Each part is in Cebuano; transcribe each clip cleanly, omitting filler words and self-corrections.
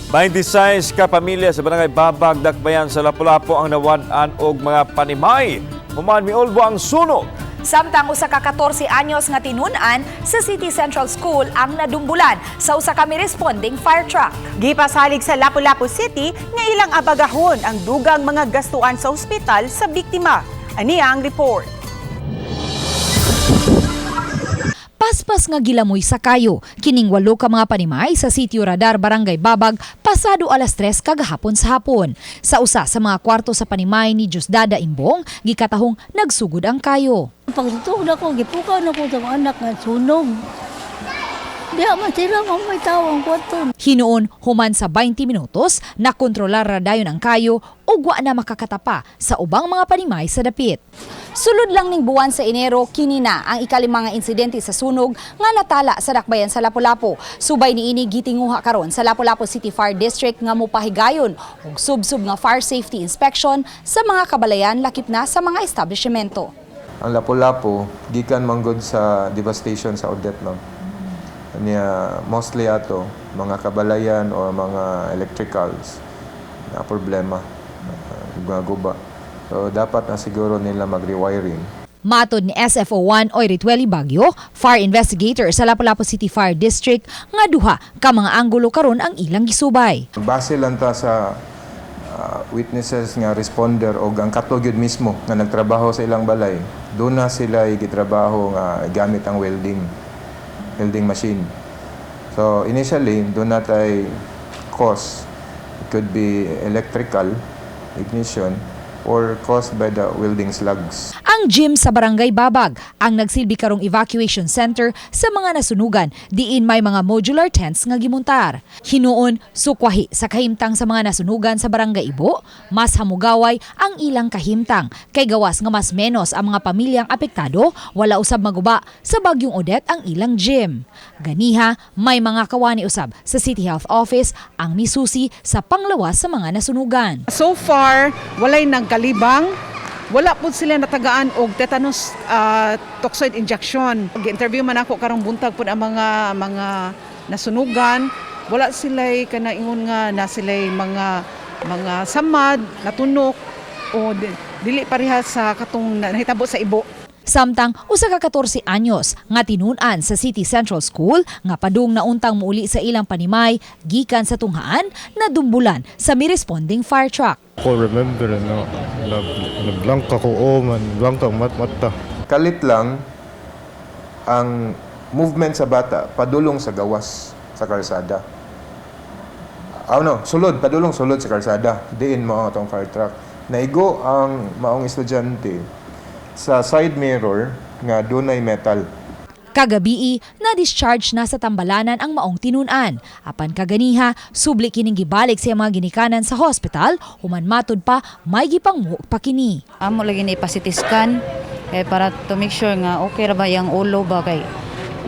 26 ka pamilya sa Barangay Babag, Dakbayan sa Lapu-Lapu ang nawad-an og mga panimay human miulbo ang sunog. Samtang usa ka 14 anyos nga tinun-an sa City Central School ang nadumbulan sa usa ka responding fire truck. Gipasalig sa Lapu-Lapu City nga ilang abagahon ang dugang mga gastuan sa ospital sa biktima. Ani ang report. Paspas nga gilamoy sa kayo. Kining walo ka mga panimay sa Sitio Radar, Barangay Babag, pasado alas 3 kagahapon sa hapon. Sa usa sa mga kwarto sa panimay ni Diosdada Imbong, gikatahong nagsugod ang kayo. Pagtutok na ko, gipukaw na ko sa mga anak nga sunog. Diha man sila, mamay tao ang kwarto. Hinuon, human sa 20 minutos, nakontrolar ra dayon ang kayo ug wa na makakatapa sa ubang mga panimay sa dapit. Sulod lang ning buwan sa Enero, kini na ang ikalima nga insidente sa sunog nga natala sa dakbayan sa Lapu-Lapu. Subay niini, gitinguha karon sa Lapu-Lapu City Fire District nga mopahigayon og sub-sub nga fire safety inspection sa mga kabalayan lakip na sa mga establishmento. Ang Lapu-Lapu gikan manggod sa devastation sa Odette, ma'am. Niya mostly ato mga kabalayan or mga electricals na problema, mga guba. So dapat na siguro nila mag-rewiring. Matod ni SFO1 Oy Ritueli Bagyo, fire investigator sa Lapu-Lapu City Fire District, nga duha ka mga anggulo karon ang ilang gisubay. Base lang ta sa witnesses nga responder o ang kato gyud mismo nga nagtrabaho sa ilang balay. Doon na sila gitrabaho nga gamit ang welding welding machine. So initially, doon na tay cause. It could be electrical ignition or caused by the welding slugs. Ang gym sa Barangay Babag ang nagsilbi karong evacuation center sa mga nasunugan diin may mga modular tents nga gimuntar. Hinuon, sukwahi sa kahimtang sa mga nasunugan sa Barangay Ibo, mas hamugaway ang ilang kahimtang kay gawas nga mas menos ang mga pamilyang apektado, wala usab maguba sa bagyong Odette ang ilang gym. Ganiha, may mga kawani usab sa City Health Office ang misusi sa panglawas sa mga nasunugan. So far, walay nagkalibang. Wala po sila natagaan og tetanus toxoid injection. Gi-interview man ako karong buntag po ang mga nasunugan. Wala sila kana ingon nga na sila mga samad, natunok o dili pareha sa katong nahitabo sa Ibo. Samtang usa ka 14 anyos nga tinun-an sa City Central School nga padung na untang muuli sa ilang panimay gikan sa tunghaan, nadumbulan sa mi-responding fire truck. Ko remember na na, na blank ako o man blank ang mat mata. Kalit lang ang movement sa bata padulong sa gawas sa kalsada. Ah, no, sulod, padulong sulod sa kalsada. Diin mao atong fire truck. Naigo ang maong estudyante sa side mirror nga dunay metal. Kagabii, na-discharge na sa tambalanan ang maong tinun-an. Apan kaganiha, subli kining gibalik sa mga ginikanan sa hospital, human matud pa may gipangmuhok pa kini. Amo lagi ni ipa-CT scan kay para to make sure nga okay ra ba iyang ulo ba, kay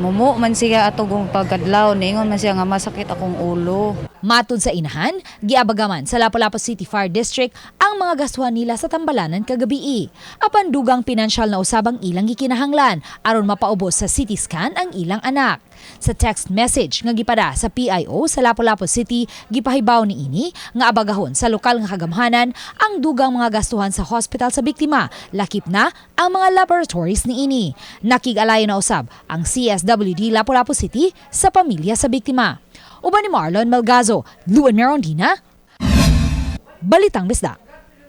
mumu man siya atong pagkadlaw, niingon man siya nga masakit akong ulo. Matod sa inahan, giabagaman sa Lapu-Lapu City Fire District ang mga gastuhan nila sa tambalanan kagabii. Apan dugang pinansyal na usab ang ilang gikinahanglan aron mapaubos sa CT scan ang ilang anak. Sa text message nga gipada sa PIO sa Lapu-Lapu City, gipahibaw niini nga abagahon sa lokal nga kagamhanan ang dugang mga gastuhan sa hospital sa biktima, lakip na ang mga laboratories niini. Nakig-alayo na usab ang CSWD Lapu-Lapu City sa pamilya sa biktima. Uban ni Marlon Melgazo, Luan Merondina, Balitang Bisdak.